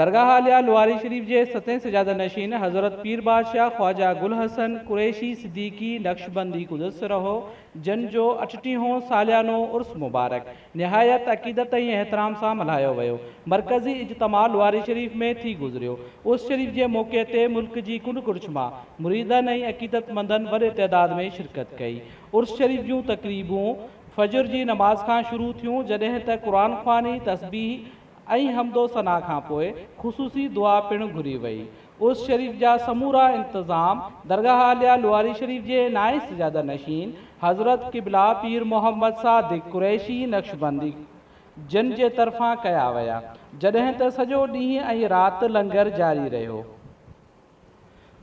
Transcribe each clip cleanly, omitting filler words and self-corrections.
درگاهه عاليه لواري شريف جي ستين سجاده نشين حضرت پير بادشاهه خواجه گل حسن قريشي صديقي نقشبندي قدس سره جن جو اٺٽيهون ساليانو عرس مبارڪ نهايت عقيدت ۽ احترام سان ملهايو ويو. مرڪزي اجتماع لواري شريف ۾ ٿي گذريو. عرس شريف جي موقعي تي ملڪ جي ڪنڊ ڪڙڇ مان مريدن ۽ عقيدتمندن وڏي تعداد ۾ شرڪت ڪئي. عرس شريف جون تقريبون فجر جي نماز کان شروع ٿيون جڏهن ته قرآن خواني، تسبيح ۽ حمد و ثنا کان پوء خصوصي دعا پڻ گهري وئي. عرس شريف جا سمورا انتظام درگاهه عاليه لواري شريف جي نائين سجاده نشين حضرت قبله پير محمد صادق قريشي نقشبندي جن جي طرفان ڪيا ويا، جڏهن ته سڄو ڏينهن ۽ رات لنگر جاري رهيو.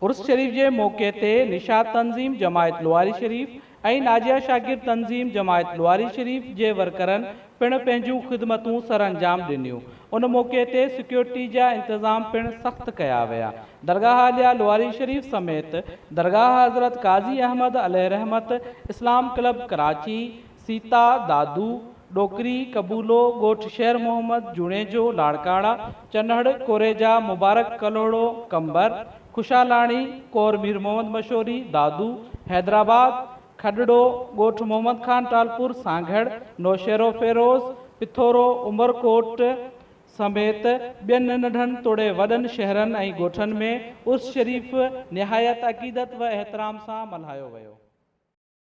عرس شريف جي موقعي تي نشاط تنظيم جماعت لواري شريف ۽ ناجيه شاگرد تنظيم جماعت لواري شريف جي ورڪرن پڻ پنهنجون خدمتون سرانجام ڏنيون. ان موقعي تي سيڪيورٽي جا انتظام پڻ سخت ڪيا ويا. درگاهه عاليه لواري شريف سميت درگاهه حضرت قاضي احمد عليه رحمت، اسلام ڪلب ڪراچي، سيتا، دادو، ڏوڪري، قبولو، ڳوٺ شير محمد جوڻيجو، لاڙڪاڻا، چنهڙ، ڪوريجا، مبارڪ ڪلهوڙو، قمبر، خوشحالاڻي، ڪور مير محمد مشوري، دادو، حيدرآباد، کڏڙو، ڳوٺ محمد خان ٽالپور، سانگهڙ، نوشهروفيروز، پٿورو، عمرڪوٽ سميت ٻين ننڍن توڙي وڏن شهرن ۽ ڳوٺن ۾ عرس شريف نهايت عقيدت و احترام سان ملهايو ويو.